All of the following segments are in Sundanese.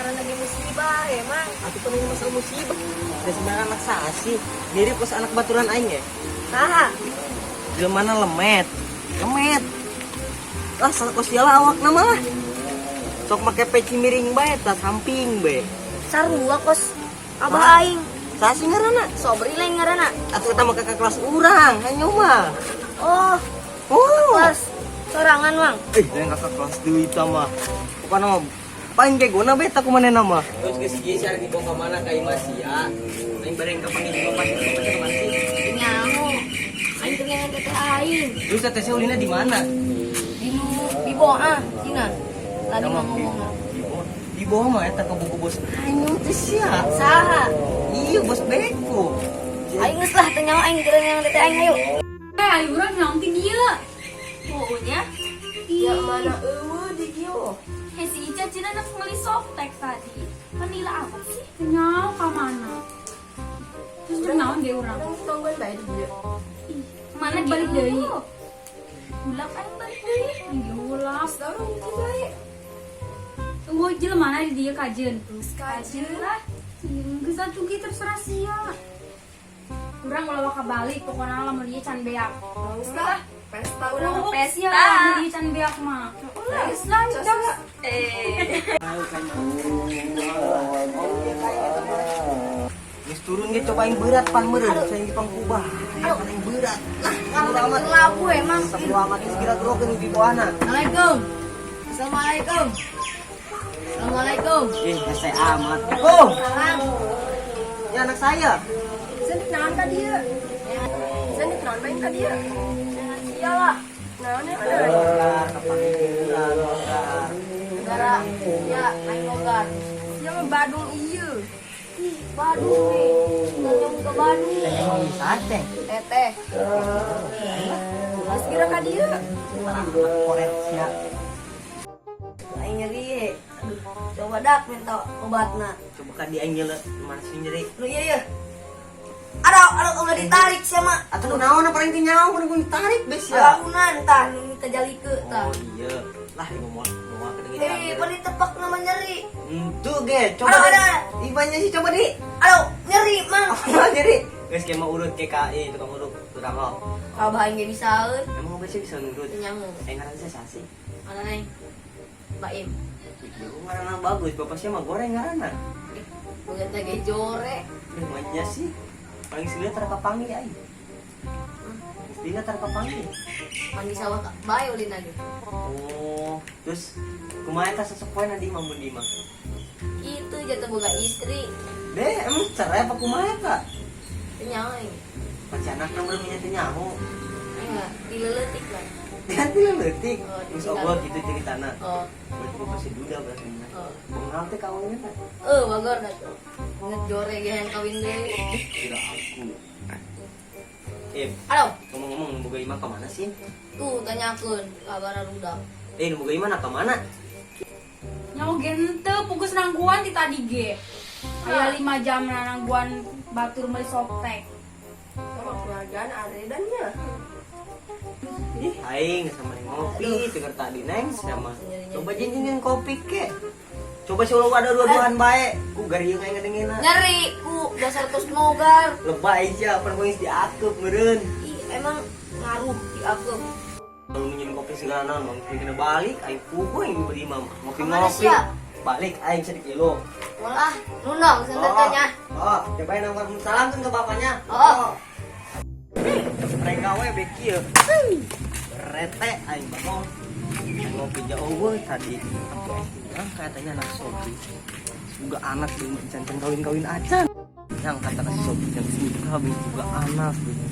Ngaranna ge musibah emang. Atuh kan ini masalah musibah. Da sebenarnya anak saha sih? Mirip kos anak baturan aing ya. Saha? Jelema lemet. Lemet. Lah kos dia lah awakna mah. Sok make peci miring bae tah samping bae. Sarua kos abah aing. Saha sih ngaranna? Sobri lain ngaranna. Atuh eta mah kakak kelas urang, hanyo mah. Oh, Oh. kelas sorangan, Mang. Eh, dan kakak kelas deui eta mah. Pokokna mah paling kegona bae tak kumanehna mah. Terus geus kieu sih dibawa ka mana ka imah sia? Aing bareng ka panggil bapak sih, bapak sih kemana sih? Nyaho. Aing teh ngan teteh aing. Terus teteh saya ulina di mana? Di nu di bawah ah, cina. Tadi Sama mah ngomong. Di bawah. Di bawah mah eta ka buku bos aing teh sia. Saha? Iya, bos beko. Aing geus lah teu nyaho, aing kira yang teteh aing, ayo. Eh, ayo urang naon ti dieu? Pokoknya Ya mana eueuh di dieu. Hei, si Ica cina nak meuli Softex tadi. Panila apa sih? Nyaho ka mana? Terus jeung naon ge urang? Tungguan bae di dieu. Ih, mana balik deui? Hulak aing balik deui. Ih, hulak. Urang di bae. Tunggu jelema mana di dieu kajeun? Kajeun lah. Geus atuh ge terserah sia. Urang ulah waka balik, pokoknya lamun ieu can beak. Geus lah. Pesta urang. Oh, Pesta. sia lamun ieu can beak mah. Geus lah, cos. Eh. Geus turun ge coba aing berat pan meureun, saya di pangkubah. Aing berat. Lah, kamu amat. Labu emang. Sebelum amat geus kira gerokeun di bawahna. Assalamualaikum. Assalamualaikum. Assalamualaikum. Ih, hese amat. Oh, Salam. ya anak saya. Sendik naon ka dieu? Sendik naon main ka dieu? Iyalah. Naon ya mana? Logar, kapanggih logar. Negara ya aing logar. Ya mah Badung ieu. Ih, Badung nih. Tanya ke Badung. Emang bisa teh. Teteh. Geus kira ka dieu. Koret sia. Aing nyeri. Aduh, coba dak minta obatna. Coba ka di aing nyele mana sih nyeri. Nu iya ya. Aduh, aduh, udah ditarik sama. Atuh naon apa yang teu nyaho kudu ditarik bes ya. Launan tah nu kajalikeun tah. Oh iya. Lah ngomong ngomong kedengeran. Eh, pan ditepak nama nyeri. Itu ge, coba. Aduh, deh. aduh, aduh. Ibanya sih coba di. Aduh, nyeri, Mang. Apa nyeri? Geus kayak mau urut KKI tukang urut tukang lo. Kalau aing ge bisa euy. Emang apa sih bisa nurut? Nyaho. Eh ngaran saya sasi. Mana neng? Baim. Iya, ngaranna bagus, bapak sih mah goreng ngaranna. Boga teh ge jore. Ih, manya sih. Paling sila tara kapanggih aing. Sila tara kapanggih. Pan di sawah bae ulin lagi. Oh, terus kumaha eta sesepoe di imah mun di imah? Itu jatuh boga istri. Deh, emang cerai apa kumaha eta? Teu nyaho aing. Paci anakna meureun nya teu nyaho. Aing mah dileuletik lah. Kan leutik. Oh, Geus ditinggal. obrol gitu ceritana. Oh, Berarti bapak si duda berarti. Oh. Bengal teh kawinnya teh. Eh, bagor dah tuh. Inget jore ge yang kawin deui. Kira aku. Eh, Aduh, ngomong-ngomong nu boga imah ka mana sih? Tuh tanyakeun kabar rudak. Eh, nu boga imah na ka mana? Nyaho ge henteu pugus nangguan ti tadi ge. Aya 5 jam nangguan batur meuli Softex. Sama keluargaan aredannya. Ih, aing sama ngopi tegar tadi neng sama. Coba jinjingin kopi ke. Coba sih ulah ada dua-duaan bae. Ku gariung aing ngadengena. Nyeri ku dasar tos nogar. Lebay aja, pan geus diakeup meureun. Ih, emang ngaruh di aku. Kalau minum kopi segala naon, bang kena balik aing puguh aing beli mah. Ngopi Kemana ngopi. sih, ya? Balik aing sedikit kilo. Malah nundang santetnya. Oh, cobain nomor salam kan ke bapaknya. Oh. Mereka we beki ya. Rete aing bagong. Ngopi jauh we tadi. Tapi aing bilang katanya anak Sobri. Juga anak belum cancan kawin-kawin acan. Yang kata kasih Sobri yang suka juga anak gitu.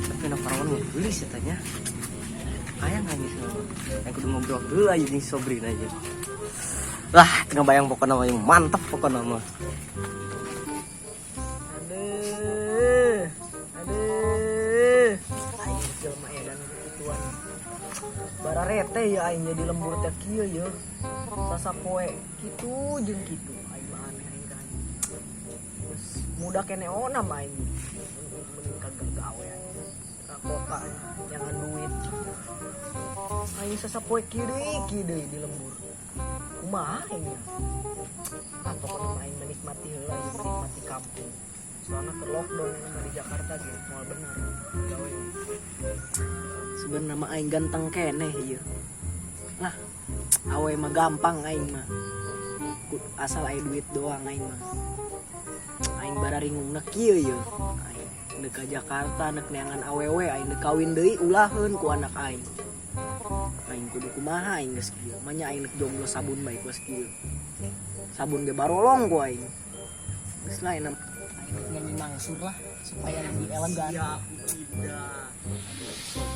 Tapi anak parawan mah gelis katanya. Ayang aja sih. Aing kudu ngobrol dulu aja nih Sobri aja. Lah, tengah bayang pokoknya mah yang mantep pokoknya mah. Aduh, aduh. Aing jelema edan gituan. Bararete ya aing jadi lembur teh kieu ya. Sasapoe kitu jeung kitu aing mah aneh aing kan. Geus muda kene ona mah aing. Mending kagak gawe aing. Ka kota jangan duit. Aing sasapoe kieu deui di lembur. Kumaha aing nya? Ah, pokoknya mah aing menikmati heula ieu, menikmati kampung. Soalnya ke lockdown ini mah di Jakarta ge moal bener gawe. Sebenarnya mah aing ganteng keneh ieu. Lah, awe mah gampang aing mah. Asal aya duit doang aing mah. Aing bararingungna kieu ieu. Aing deuk ka Jakarta nek neangan awewe, aing deuk kawin deui ulaheun ku anak aing. Aing kudu kumaha aing geus kieu. Manya aing nek jomblo sabun bae geus kieu. Sabun ge barolong ku aing. Geus lah enak. Aing nek nyanyi mangsur lah supaya lebih elegan. Siap, indah.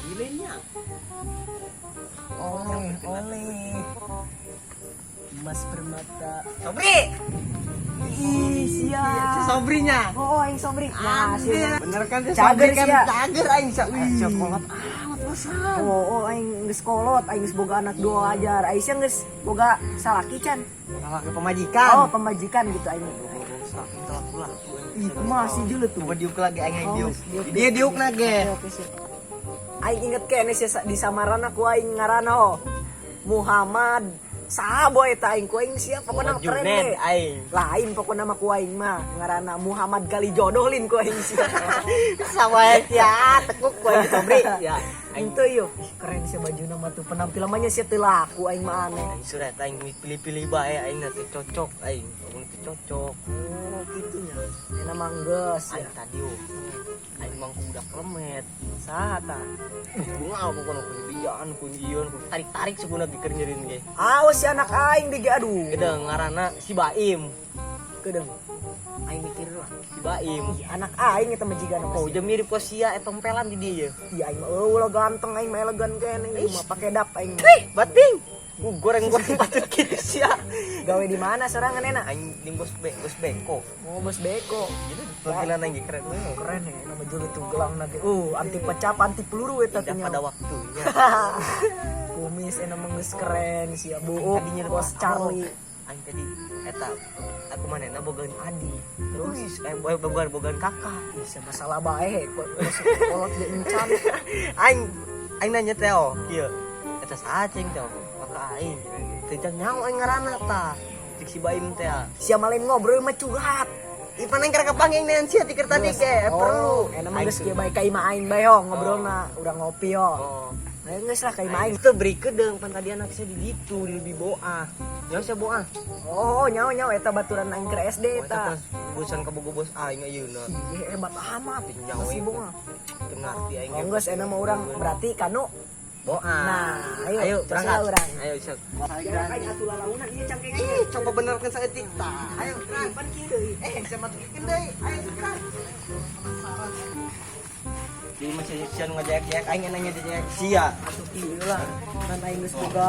Gilenya. Oleh, oleh. Mas Permata. Sobri. Ih, siap. Sobrinya. Oh, aing Sobri. Nah, siap. Bener kan sih Cager Sobri kan sia. Cager aing sia. Sia kolot amat bosan. Oh, aing geus kolot, aing geus boga anak dua ajar. Aing sia geus boga salaki can. Salah ke pemajikan. Oh, pemajikan gitu aing. Ih, kumaha sih julu tuh. Coba diuk lagi aing aing Oh, diuk. diuk. Dia diuk na ge. Oke, oke, siap. Aing inget kene sia di samaran aku aing ngaranna ho. Muhammad saha boy eta aing ku aing sia pokona keren Junet deh. aing. Lain pokona mah ku aing mah ngaranna Muhammad Kali Jodoh lin ku aing sia. Sama ya tekuk ku aing Sobri. Ya, aing teu yo. Ih, keren sia bajuna mah tuh penampilannya sia teu laku aing mah aneh. Aing sudah aing pilih-pilih bae aing nanti cocok aing. Aing teu cocok. Oh, gitu nya. Enak mah geus ya. Aing tadi oh. Aing mangku budak lemet. Saha tah? Bunga pokona ku dian ku ieu ku tarik-tarik suguna dikeun nyeurin ge. Awas si anak aing di ge aduh. Gedeng ngaranna si Baim. Kedeung. Aing mikir lah. Si Baim. Ih, anak aing eta mah jigana Oh, pasti. jam mirip ku sia eta tompelan di dieu. Iya aing mah eueuh lah ganteng aing mah elegan kene ieu mah pake dap aing mah. Ih, bating. Goreng-goreng patut kitu sia. Gawe di mana sorangan enak? Aing jeung bos bos beko. Oh, bos beko. Gitu penampilan aing ge keren we. Keren ya nama julu tuh gelang lagi. Anti pecah, anti peluru eta Tidak tuh pada waktunya. Kumis enak mah geus keren sia buuk. Tadinya Bos Charlie. Aing tadi eta aku manehna bogaan adi. Terus bogaan bogaan kakak. Bisa masalah bae kok kolot ge encan. Aing aing nanya teh oh, kieu. Eta saha cing teh? Kakak aing. Teu nyaho aing ngaranna tah. Cik si Baim teh. Sia malah ngobrol mah curhat. Ih, pan aing keur kapanggih nean sia ti keur tadi ge perlu. Oh, enak mah geus kieu bae ka imah aing bae ho ngobrolna, urang ngopi ho. Oh. Nah, geus lah ka imah aing. Aing teu beri kedeung pan tadi anak saya di ditu di lebih boah. Nyaho sia boah. Oh, nyawa nyawa eta baturan aing keur SD Oh, eta eta. pas bosan ka bogo bos aing ayeuna. Ih, hebat amat. Nyawa Si itu. boa. Teu ngarti aing. Oh, geus enak mah urang berarti kanu Boa. Nah, ayo, ayo terus berangkat. lah urang. Ayo sok. Jarak aing atuh lalaunan ieu cangkeng Ih, coba benerkeun saeutik tah. Ayo, terang. Pan kieu deui. Eh, sama tukeun deui. Ayo segera. Jadi masih sia nu ngajak-jak aing nanya jajak sia. Atuh kieu lah. Kan aing geus boga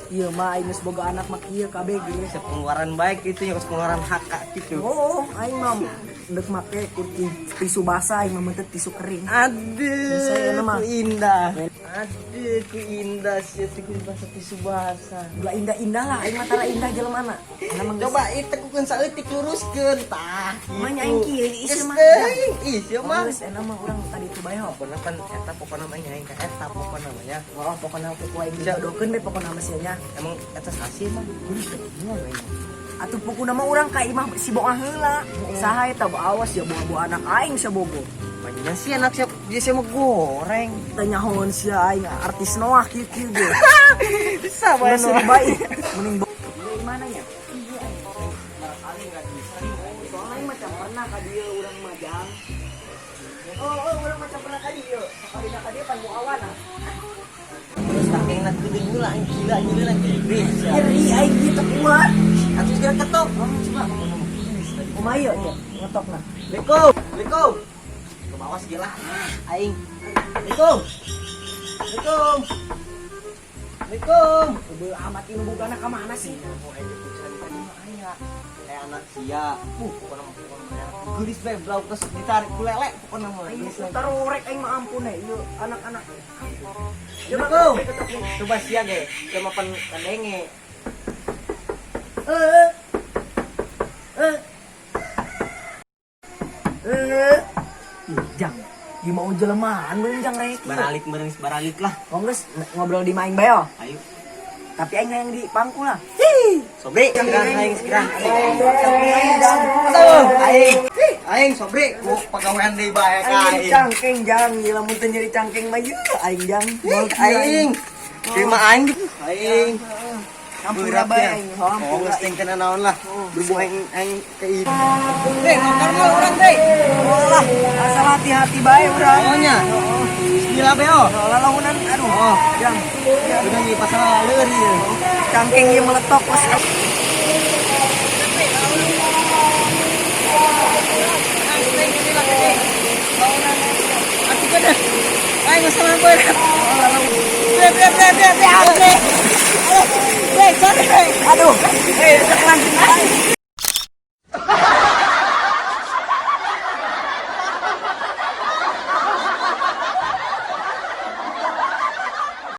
ieu mah aing geus boga anak mah kieu kabeh ge. Pengeluaran baik itu ya pengeluaran hak gitu. Oh, aing mah ndek make tisu basah aing mah meuteut tisu kering. Aduh, Saya mah. ku indah. Aduh, ku indah sia teh ku bahasa tisu basah. Ulah indah-indah lah aing mah tara indah jelema na. Enak mah geus Coba itu tekukeun saeutik luruskeun tah. Mah nya aing kieu ih Geus mah. teuing. Ih, sia mah. Geus enak mah urang tadi tuh bae ho. Pokona pan eta pokona mah aing ka eta pokona mah nya. Oh, pokona ku aing dijodohkeun be pokona mah sia nya. Emang eta sasi mah kudu teu bingung aing. Atuh pokona mah urang ka imah si boa heula. Saha eta awas ya boa-boa anak aing sia bogo. Banyak sih anak siap dia sih mau goreng. Teu nyahoan sia aing artis Noah kieu kieu ge. Bisa Geus bae. Mending Dari mana nya? Iya. Soalnya aing macam pernah ka dieu urang majang. Oh, urang macam pernah ka dieu. Sakalina ka dieu pan awana. Terus kakek nak kudu nyula aing gila nyula lagi. Nyeri aing gitu kuat. Atuh segera ketok. Coba. Kumaha ieu teh ngetokna? Assalamualaikum. Assalamualaikum. Ke bawah segala. Aing. Assalamualaikum. Assalamualaikum. Assalamualaikum. Udah amat ini bugana ka mana sih? Oh, aing tadi mah aya. Kayak anak sia. Pokona mah pokona mah. Geulis bae blau terus ditarik ku lele pokona mah. Aing Geulis bae. tarorek aing mah ampun eh ieu anak-anak. Assalamualaikum. Coba sia ge, coba pan kadenge. Eh. Eh. Eh. Ih, Jang, di mau jelemaan meureun jang rek. Baralik meureun baralik lah. Oh geus ngobrol di maing bae oh. Ayo. Tapi aing hayang di pangku lah. Sobri, segera aing segera. Aing jang. Aduh, aing. Aing Sobri ku pagawean deui bae ka Aing nyeri aing. cangkeng jang, gila mun teu nyeri cangkeng mah yeuh aing jang. Aing. Terima aing. Aing. Hampura bae aing, Oh, hampura. geus teh kena naon lah. Berhubung aing aing ke ieu. Eh, nongkrong mah urang teh. Oh lah, asal hati-hati bae urang. Oh nya. Bismillah be oh. Oh, lalaunan aduh. Oh, Jang. udah di pasal leur ieu. Cangkeng ieu meletok pas. Aing geus sampai. Bre bre bre bre bre bre. Bre, sorry. Aduh, eh, sekarang.